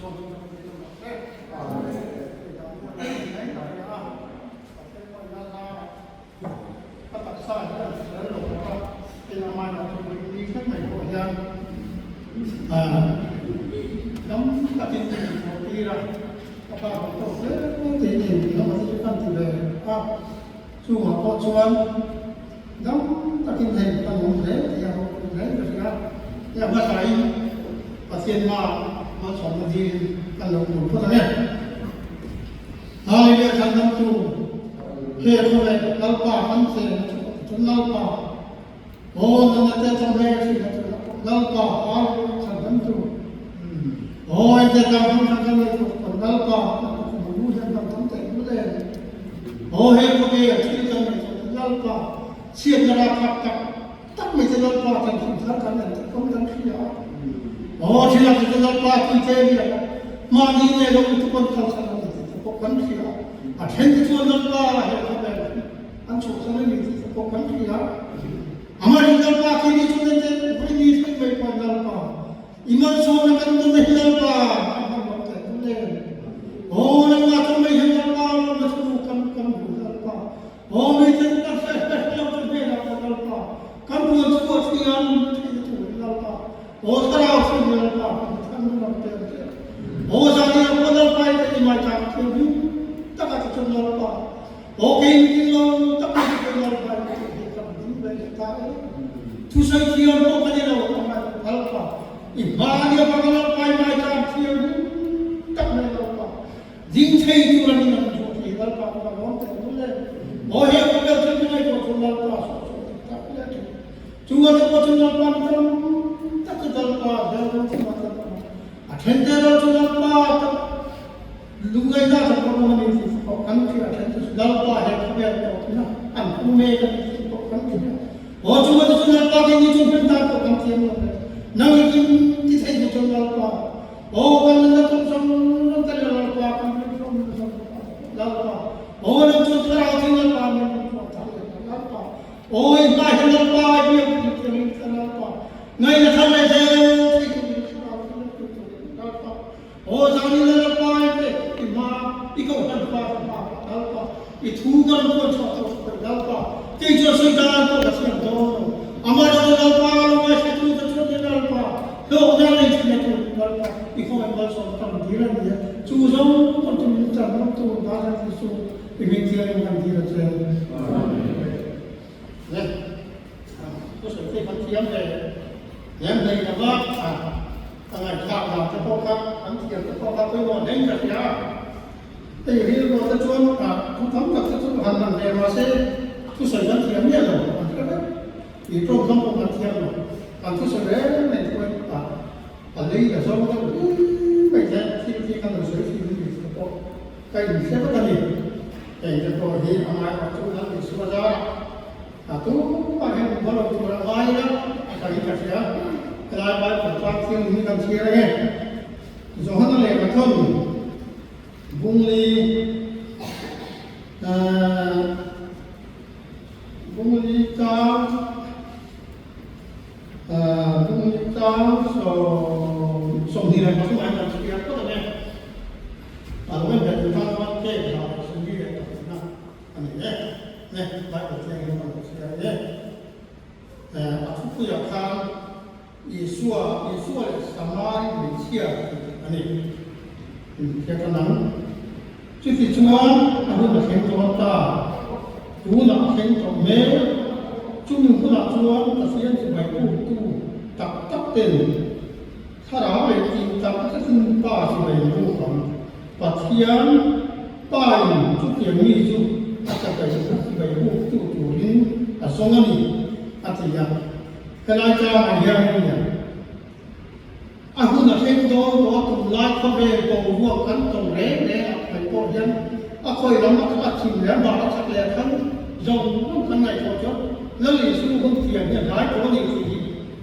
Isua hming kan dil rawh se. Amen. Pathian pawh in a zar a, ka taksa hian hrisel lo bawk a, hei amah erawh chu vawi ni thleng mai pawh hian dam takin min inthawh tir a, ka pa haw tawk hle te in lam te chu kan ti ve a, chungah pawh chuan dam takin hei kan awm hle tih a rawh hle ka hria, hei a hmasain Pathian hma malsawmna dilin kan lo tur phawt ang e. Hallelujah Chhandamtu he khawvel Lalpa kan chenna chu chu Lalpa aw nana te chawhmeh thin a chu Lalpa Hallelujah Chhandamtu aw en te tang hrang hrang kan nei chu kan Lalpa nu hian kan tam teh lul em aw he khawvel thil kan nei chu Lalpa chhiatna rapthlak tak tak mai chu Lalpa kan hrim thar kan en tak awm kan hria a. Aw thil a chu Lalpa tui te ni a, mahni nge lo tu pawn kal khan a ni tih te pawh kan hria a. A then te chuan Lalpa he khawvel hi an chhuahsan a ni tih te pawh kan hria a. Amahin Lalpa khi ni chu nen te vawi ni thleng mai pawn Lalpa I malsawmna kan tum hi Lalpa kan hman lo teh duh em. Aw nangmah chu mai hian Lalpa lawmna thu kan kan hmu Lalpa. Aw mi ten ka hre hre hre lo chu hnenah ka Lalpa kan puan chhuah thiam theihna turin Lalpa aw thlarau hrim Lalpa kan than ram te ang che. Aw zan ina pawh Lalpa in ka imai tak thiam hlim taka ti chuan Lalpa aw kei mitin lo tak mai ti chuan Lalpa in ka tih ka ding ve leh ta e. Thusawi thiam pawh ka ni lo amah Lalpa i hma nia ka Lalpa i mai tak thiam hlim tak mai Lalpa Ding thei tur a ni ang chu a ti Lalpa ka va lawm teh lul e. Aw he khawvel thil chu ngaihtuah chu Lalpa sawi sawi dik tak hle a thin. Chu a te pawh chu Lalpa mi tam tak chu Lalpa zel chu a tel awm a. A then te erawh chu Lalpa tak lungngaihna tak pawh awm a ni tih pawh kan hria a then te chu Lalpa he khawvel tawpna an hmu mek a ni tih pawh kan hria. Aw chu a te chu Lalpa keini chu hmel tan pawh kan thiam lo ve. Nang i kim ti thei chu chuan Lalpa Aw kan nunna tum zawng zawng te leh Lalpa kan rin hlawm na zawng Lalpa Aw nang chu thlarau thing Lalpa min rawn tuah thar leh ta Lalpa Aw i hma hi Lalpa i biak tur thiang in ta Lalpa Ngaihna thar leh zel thei turin thlarau thing la tu turin Lalpa Aw zanin la Lalpa i te i hma i kohhran fa te hma Lalpa I thu ka rawn puan chhuah tawh chu Lalpa kei chuan sawi dan pawh ka thiam dawn lo. Amah erawh Lalpa lo ngaihthla te chuan ni Lalpa hlawkna nei thin a tur Lalpa i khawngaih malsawm tam dil a ni a, chu zawng zawng chu min chan rawk tur dan a ni chu i hming thiangin kan dil a che. Amen. Le, thu sawi te kan thiam ve lem hlei lo va, a ngaihthlak dan te pawh kha kan thiam te pawh kha pawimawh hle in ka hria a. Hei rilruah te chuan thu tam tak te chu han lang ve mahse thusawi kan thiam miah lo an hre vek. Ih tawngkam pawh kan thiam lo. Kan thusawi reng reng chuan a lei la zawng deuh hle mai te thil khi kan lo sawi thin ni te pawh ka inhre vek a ni. Heng te pawh hi a ngaihtuah chu kan insual zar a, a tumah hian hmu lo tur a ngai ila a tha in ka hria. Helai Bible chang thianghlim hi kan chhiar ange. Johana lehkha thawn Bungli Bungli tlang Bungli tlang 23 ah hian kan chhiar phawt ang e. A lo en ve tur tan chuan cake lah leh 24 a ni e. Ne Bible thianghlim kan lo chhiar e. A thupuiah khan Isua, Isua leh Samari hmeichhia tih a ni. Inhriat a nang. Chuti chuan a hun a thleng dawn ta. Tunah a thleng tawh mek. Chumi hunah chuan Pathian chibai puktu tak tak ten thlarau leh tih tak zetin Pa chibai an buk ang. Pathian Pa in chutiang mi chu a chibai buktu turin a zawng a ni, a ti a. Helai tlangah hian nia a hun a thleng dawn tawh a, tunlai khawvel boruak kan tawng reng reng ah mai pawh hian a khawi lam a thim leh a mar a chak leh a thlang zawng zawng kan ngaihtuah chuan Lal Isu hun thiam hi a hnai tawh a ni tih hi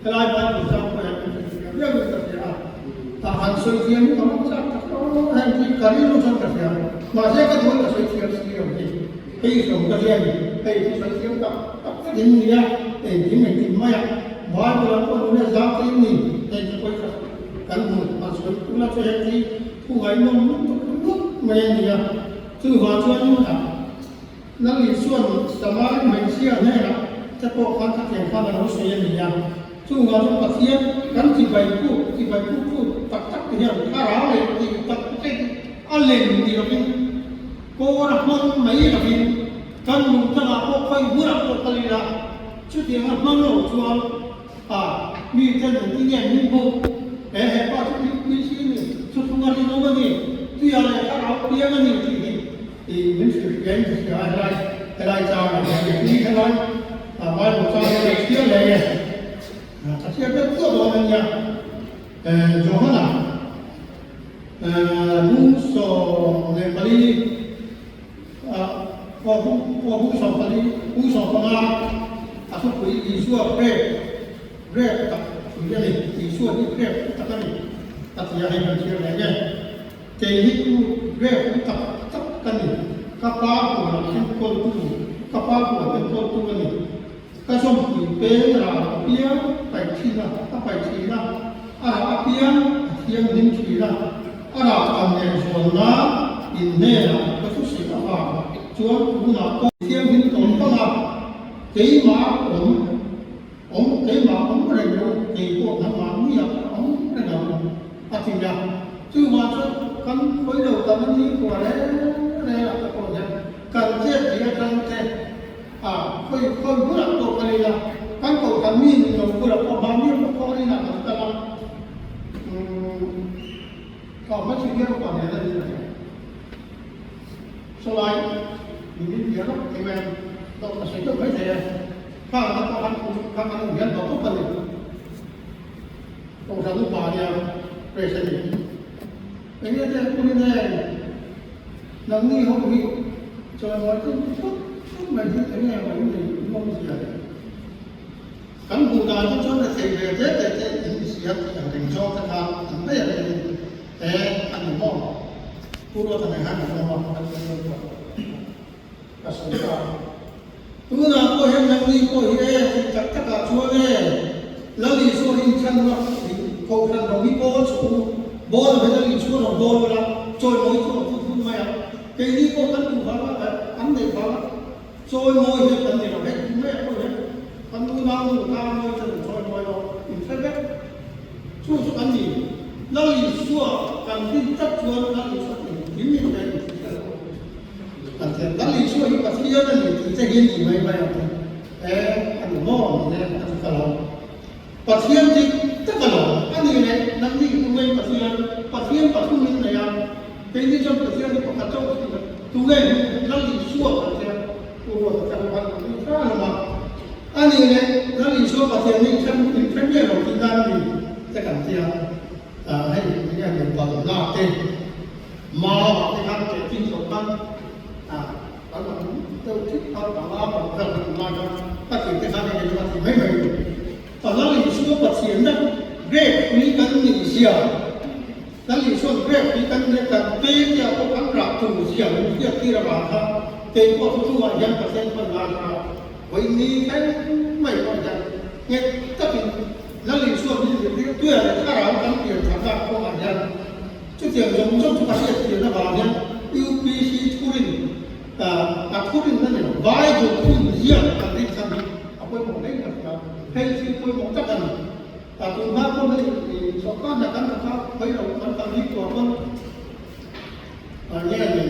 helai Bible zang pawh hian kan hrethiam viau in ka hria a, tah han sawi thiam hi ka rawng chak tak lo heng hi ka rilru chuan ka hria mahse ka duh in ka sawi thiam si lo hi. Hei hlawm ka hian hei chu sawi thiam tak tak vek in nia, engkim engkim mai a, Bible an pawh nune zau te in ni, hei chu pawi kha. kan hmu han sawi ula chu heti thu ngaihnawm lutuk lutuk mai a ni a. Chuvang chuan a Lal Isua'n Samari hmeichhia hnenah te pawh khan khatiang khan a lo sawi a ni a. Chuvang chuan Pathian kan chibai puk chibai puk tu tak tak te hian thlarau leh tih tak te a lem ni lovin kawr a hmang mai lovin kan nungchangah pawh khawi hmunah pawh kal ila chutiang a hmang lo chuan a mite nunti nge min hmuh he he pa chu UPC a ni, thuthlung a rinawm a ni, tuia leh thlarau piang a ni tih hi i min hrilh hriain ka hria a, helai helai changah hian i helai Bible chang hi ka chhiar leh nge ka chhiar deuh duah dawn a nia Johana 14 aw bung 14 bung 15 a thupui Isua grep grep tak pui a ni Isua hi grep tak a ni a ti a hei kan chhiar leh nge. Kei hi chu grep pui tak tak ka ni, ka pa huan enkawltu, ka pa huan enkawltu a ni. Ka zawmpui peng rah apiang paih thin a, a paih thin a, a rah apiang a thianghlim thin a, a rah tam leh zual nan in hnenah ka thusawi avang chuan tunah pawh thianghlim tawn pang a, keimah awm awm keimah awm reng lo, kei pawh nangmah nia ka awm reng ang a ti a. Chuvang chuan kan khawi lo tam a ni kuah reng reng ah te pawh hian kan chet tih atang te a khawi khawi bulah pawh kal ila kan kohhran mi ni lo bulah pawh mahni pawh khaw inah kan kal a umm ka hma chhi hian upa nen a ni a sawlai min in bia lawk thei mai a dawt ka sawi deuh mai thei e khang te pawh khan kha kan awm hian bawk a ni. Kohhran upa nia press a ni. Enge te punin e nangni ho hi chawimawi chu thut thut mai hi enge maw in nei in awm zia le. Kan hmuh dan chu chuan rethei ve te te te in ni sia tih ang reng zawng te khan an mai a reng in e a ni maw. Pu Ruata nen khan kan awm a kan lo pawh. Ka sawi ta. Tunah pawh hian nangni pawh hi e, tih tak takah chuan e, Lal Isua hi inchhanna kohhran ro hi bawl chhuh u, bawl ve Lal Isua ro bawl ula, chawimawi chu a phut hun mai ang. Keini pawh kan duh vanga leh an neih vanga chawimawi hian kan ni lo. Hei tum maiah pawh hian kan unau nu tan mawi ten an chawimawi lo, inhre vek. Chu chu kan ni. Lal Isua kan rin tlat chuan Lal Isua engkim in hre in hre lo. Pathian Lal Isua hi Pathian a ni tih te hi a ni mai mai ang chu. E, a ni maw ni e, a ti ta lo. Pathian dik tak a lo a ni leh nangni tunge Pathian, Pathian pathum in nei a, keini chuan Pathian hi pakhat chauh thin a, tunge Lal Isua Pathian Pu Ruata te ho khan an ring hran hlawm a, a ni leh Lal Isua Pathian hi in in then miah lo tih nan a ni te kan ti a, hei enge ni balhla te. Mau te khan teh chin chho khan kan awm deuh thit kha panga pang vel kan awm lai khan ka thih te khan engemaw ka thih mai mai lo. Lal Isua Pathianna grep pui kan nih zia, Lal Isua'n grep pui kan nih a kan peng te ah pawh kan rah tur zia min hriat tir avang khan kei pawh thu chungah hian Pathian hman lai kha vawi ni thleng mai pawh hian nghet takin Lal Isua min zirtir tuia leh thlarau kan pian thatna kawngah hian Chutiang zawng zawng chu ka hriat thian avang hian UPC thurin a thurin a ni lo, Bible thun ziak kan rin chhan hi a pawimawh hle in ka hria. Hei thil pawimawh tak a ni. A tun hma pawn hei sawrkar hna kan thawk a, khawi lo kan kal bik tur pawn nge ni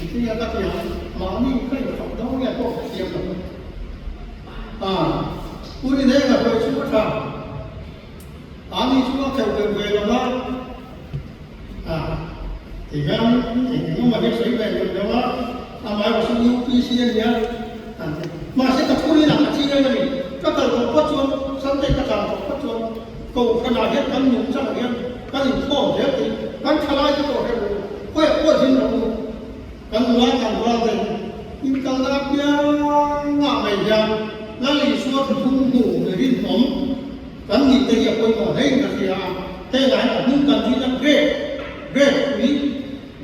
engtin nge ka ti ang, mahni ka infak dawn nge pawh ka thiam lo. Pu Rinenga hawi chu a tha. Ani chu a kheuh deuh ve lo va, a ti hian eng eng emaw hi a sawi ve deuh deuh a, amaherawh chu UPC a nia an ti. Mahse ka thu inah ka chiang a ni, ka kal tawh phawt chuan Sunday ka tlan tawh phawt chuan Kohhranah hian kan nun changah hian kan inkhawm zel tih kan thalai te pawh hre ru, khawiah pawh zin rawh u, kan nula kan rual te in kalna apiangah mai hian Lal Isua thuthlung hmu mi rinawm Kan nih te hi a pawimawh hle in ka hria a, hengah hian a hnung kan zin a grep, grep pui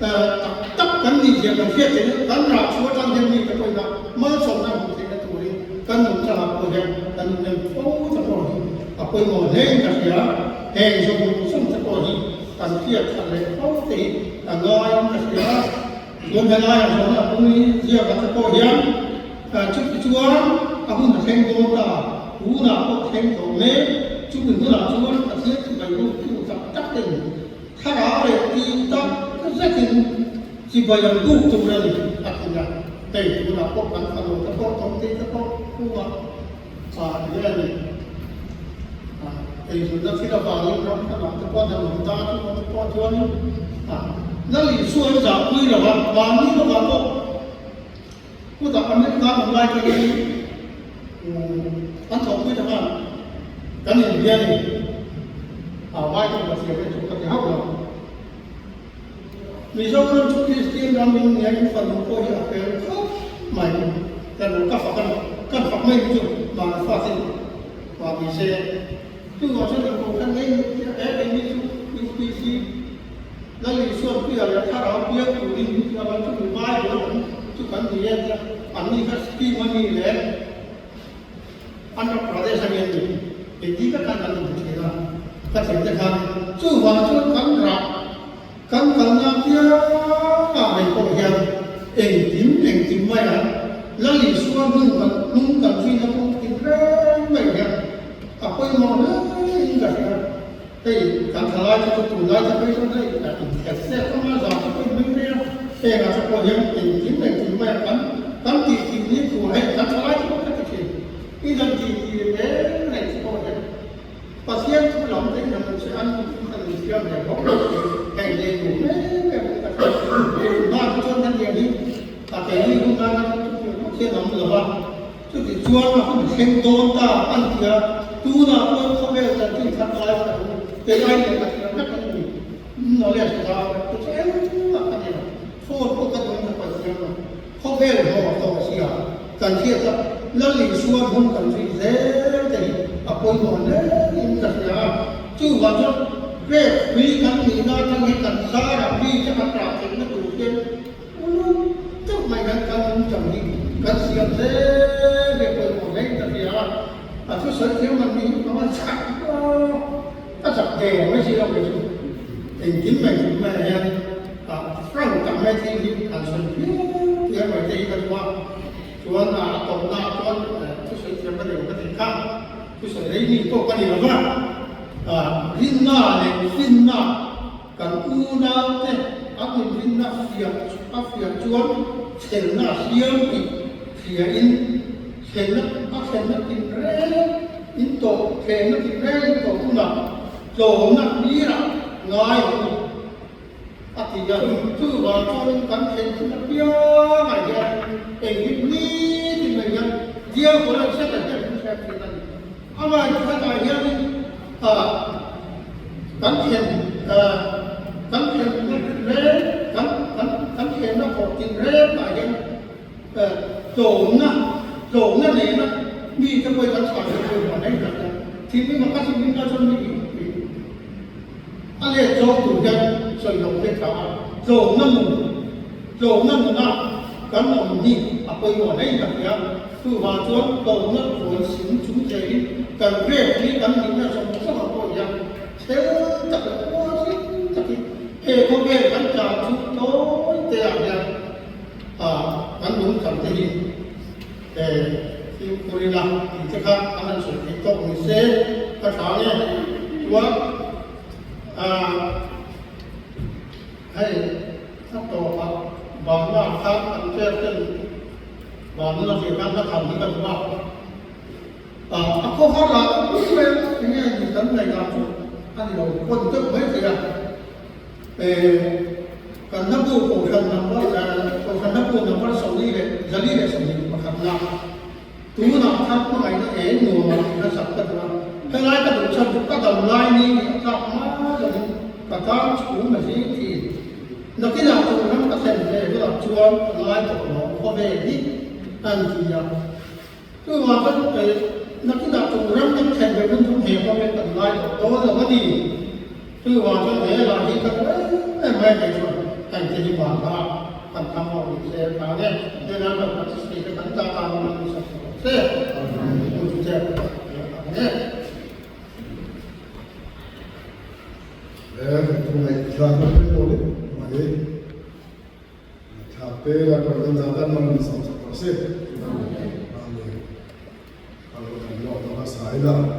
tak tak kan nih zia kan hriat theih na kan rah chhuah atang hian mi te pawhin a malsawmna hmuh theihna turin kan nungchangah pawh hian kan innem fo ta pawh hi a pawimawh hle in ka hria. Heng zawng zawng te pawh hi kan hriat that leh fo te hi a ngaiin ka hria a. Chuan helaiah zawhna a pung hi ziakah te pawh hian chuti chuan a hun a thleng dawn ta, tunah pawh thleng tawh mek, chumi hunah chuan Pathian chibai ruktu tak tak ten thlarau leh tih tak zetin chibai an buk tur a ni a ti a. Hei tunah pawh kan fanu te pawh tawngtei te pawh khungah enge a ni eizunna thil avangin ram hranah te pawh an awm ta a chungah te pawh chuanin Lal Isua an zahpui lo va, mahni lovah pawh kutah America an awm lai atangin an thawhpui ta khan kan inbia a ni. Vai tawng ka thiam e chu ka ti hauh lo. Mizoram chu Kristian ram in nia in fanu pawh hi a fel khawp mai. Kan ka fak a ni, kan fak mai chu mahni fate mah ni se. Chuvang chuan in kohhran ngei he keini chu UPC Lal Isuan puia leh thlarau piang turin min ti a, kan chu mi Bible a awm chu kan ni e tia anni kha scheme a mi leh Andhra Pradesh a mi an ni. Engti vek khan kan inhmu thin a, ka thiante khan chuvang chuan kan rah kan kalna piangah mai pawh hian engkim engkim maia Lal Isua hnung kan hnung kan zuina kawng thin reng mai hian a pawimawh hle in ka hria. Hei kan thalai te chu tunlai te phei chuan hei a inkhet zet a nga zan te pawh in meng reng a, hengah te pawh hian engkim engkim maia kan kan tih thin ni thu hei kan thalai te pawh ka ti thin. I han tih tih reng reng chu pawh hian Pathian thu lam te hian an che an an inthiam ve bawk lo tih heng lei duh em em ka hria. Tunhma chu chuan hetiang hi a keini hun nana Pathian a awm lo va, chuti chuan a hun thleng dawn ta an ti a, tunah pawh khawvel chanchin that lai kha chu kei ai leh ka thiam vek an ni. Knowledge zau vek chu chu engmah ka ni lo, phone pawh ka duhin ka paih thiam lo. Khawvel hlawh tawh sia kan hriat a, Lal Isua hmun kan zui zel te hi a pawimawh hle in ka hria a, chuvang chuan grade hlui kan nihna atang hi kan zarah mi te an rah theihna tur hian uluk deuh mai hian kan awm chang hi kan siam zel hi a pawimawh hle in ka hria a, a thusawi thiam an nih hi ka man chak a chak ve mai si lo kei chu engkim mai chu hmaiah hian. Frank tak mai thil hi han sawi phian phian mai te hi ka duh a, chuan a tawpna ah chuan thusawi thiam ka ni lo ka tih kha, thusawi rei mi pawh ka ni lo va, rinna leh finna kan unau te an inrinna fiah a fiah chuan chhelna a siam tih hria in chhelna a thlenna tinreng in tawh thlenna tinreng in tawh hunah tlawmna hlirah ngai ang u. A ti a, chuvang chuanin kan thlen chin apiangah hian engkim ni tin mai hian Diabol an Satan hian min hriat thin a ni. Amah khatah hianin kan thlen kan thlenna reng kan kan kan thlenna kawr tin rengah hian tlawmna tlawmna nena mite pawhin kan chhuah theih tur a nei tak a, thinrim a ka thinrim lai chuan mi A let zawng tur hian sawi loh hi a tha a, tlawmna nun, tlawmna nuna kan awm hi a pawimawh hle tak nia. Chuvang chuan tlawmna rual sim chung zelin kan rek hi kan nihna zawng zawngah pawh hian chhel tak leh huaisen takin he khawvel kan tlan chu tawi te ah hian kan lungchang te hi Fimkhur ila tih te kha an han sawi theih tawk ni se ka tha nge chuan hei a tawpah vanna khan an chair ten vanna zir khan ka tham hi ka duh a, a khawhar lah chu pui mai a enge ni kan ngaihdan chu a ni lo pawn deuh mai thei a. Kan hlabu Kohhran number Kohhran hlabu number 4 41 na tunah khan hmangaihna eng nuamah tih kha sak ka duh a, helai ka duh chhan chu ka dam lai ni nih a tlak hma lovin ka tan chhum a zing thin. Nakinah chung ram ka thlen ve hunah chuan ka ngai tawh lo khawvel hi an ti a. Chuvang chuan nakinah chung ram kan thlen ve hun chu he khawvel kan ngai tawh dawn lo a ni. Chuvang chuan he lah hi ka duh em em mai thei chuan heng te hi van kha kan thlang awk ni se tha nge helai kan participate te kan ta tan an ni sak tawh se chu chu che ang nge. He thu ngaihthlakna pawimawh leh mai ngaihthlak te la pawh kan zah tan man sawm sak tawh se. Amen. A lo kan lawk tawh a sa ila.